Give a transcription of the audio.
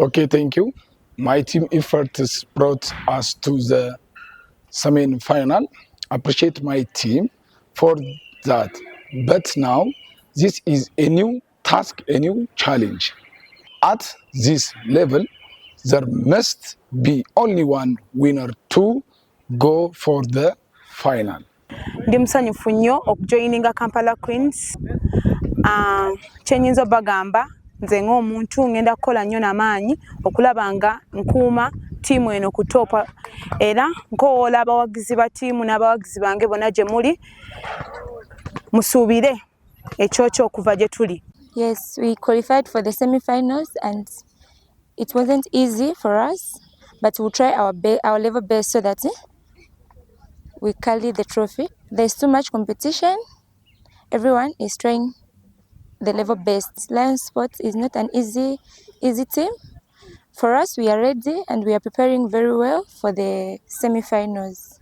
Okay, thank you. My team efforts brought us to the semi final. Appreciate my team for that. But now this is a new task, a new challenge. At this level, there must be only one winner to go for the final. Ndi musanyufu nnyo okujoyininga Kampala Queens. Kyenyinza obagamba, nze ng'omuntu ngenda kukola nnyo n'amaanyi okulaba nga nkuuma ttiimu eno ku top, era nkowoola abawagizi ba ttiimu n'abawagizi bange bonna gye muli, musuubire ekyokyo okuva gye tuli. Yes, we qualified for the semi-finals and it wasn't easy for us, but we'll try our level best so that we carry the trophy. There's too much competition. Everyone is trying the level best. Lion Sports is not an easy team. For us, we are ready and we are preparing very well for the semi-finals.